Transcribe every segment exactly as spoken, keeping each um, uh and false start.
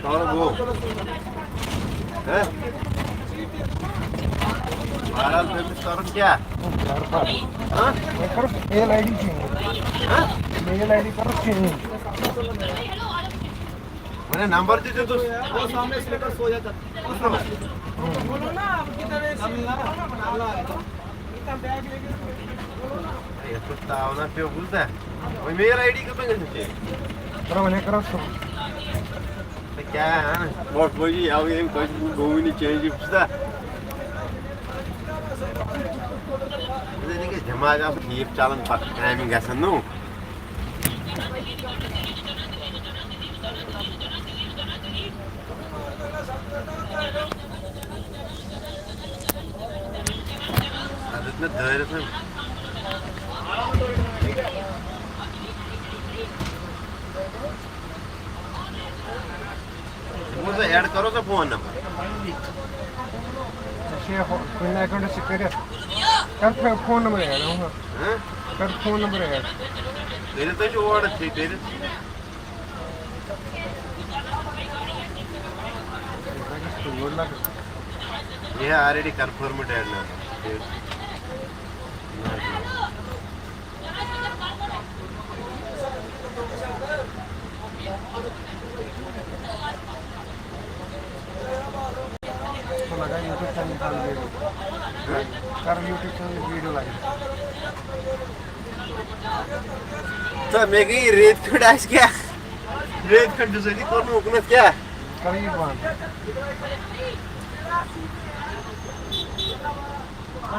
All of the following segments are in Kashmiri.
کَر گوٚو؟ ہہ؟ بہرحال، تٔمِس کَرُن کیٛاہ؟ ہہ؟ وۄنۍ کَرُس mail I D change۔ ہہ؟ Mail I D کَرُس change۔ وۄنۍ نمبر تہِ دیُتُس۔ یَتھ پٮ۪ٹھ تاونا پیوٚو، بوٗزتھا؟ وۄنۍ mail I D کِتھ پٲٹھۍ گژھِ change؟ بَرو، وۄنۍ کَرو سُہ۔ تہٕ کیٛاہ، ہہ؟ موٹھ بٲجی، یَوٕ ییٚمۍ تۄہہِ گوٚوُے نہٕ change، بوٗزتھا؟ یہِ زَن یہِ گژھِ دٮ۪ماغ آسُن ٹھیٖک چَلان، پَتہٕ کامہِ گژھن نہٕ۔ اَتھ دیُت مےٚ دٲرِتھ وۄنۍ۔ یِمو سا add کَرو سا phone number؟ ژےٚ چھُے ہُہ کُنہِ account-س سۭتۍ کٔرِتھ؟ کَر فو-، phone number add، اَہَن۔ ہہ؟ کَر phone number add۔ کٔرِتھ حظ چھُ اورٕ ٹھیٖک کٔرِتھ۔ یہِ ہے already confirmed add number۔ ژٕ لگاو YouTube channel کَر video۔ کَر YouTube channel video لگاو۔ تہٕ مےٚ گٔے رٮ۪تۍ کھٔنٛڈ آسہِ کیٛاہ؟ رٮ۪تۍ کھٔنٛڈ بِزٲتی کوٚر نہٕ اُکنَتھ کیٛاہ؟ کَر یہِ بنٛد؟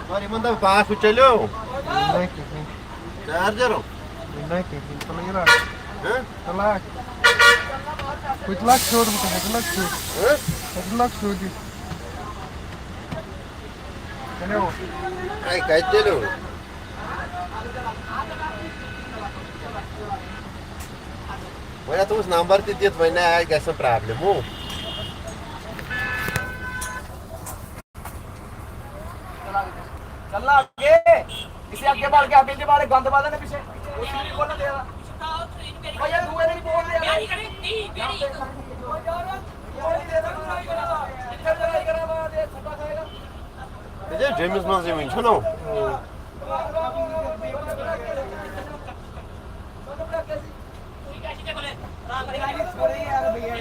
اور یِمَن دَپ پاس ہُہ چلیو۔ نہ کِہیٖنۍ۔ چارجَرو۔ نہ کِہیٖنۍ، ژٕ لَگہِ رَٹھ۔ ہہ؟ ژٕ لاگ۔ ہُتہِ لاگ سیوٚد، ہُتہِ لاگ سیوٚد۔ ہہ؟ ہُتہِ لاگ سیوٚد یہِ۔ چلیو۔ اَے، کَتہِ چلیو؟ وۄنۍ اَتھ اوس نمبر تہِ دِتھ، وۄنۍ نہ آسہِ گژھِ problem، ہُہ۔ चलना आगे। इसे आगे बढ़ के, आगे के बारे गंद बांधा ना पीछे। वो सीधी बोलना तेरा। भैया, धुएं नहीं बोल रहे। इधर लड़ाई करा, इधर लड़ाई करा, इधर लड़ाई करा, इधर लड़ाई करा, इधर लड़ाई करा। ژےٚ چھےٚ جیمِس منٛزٕے وٕنہِ، چھُنہ؟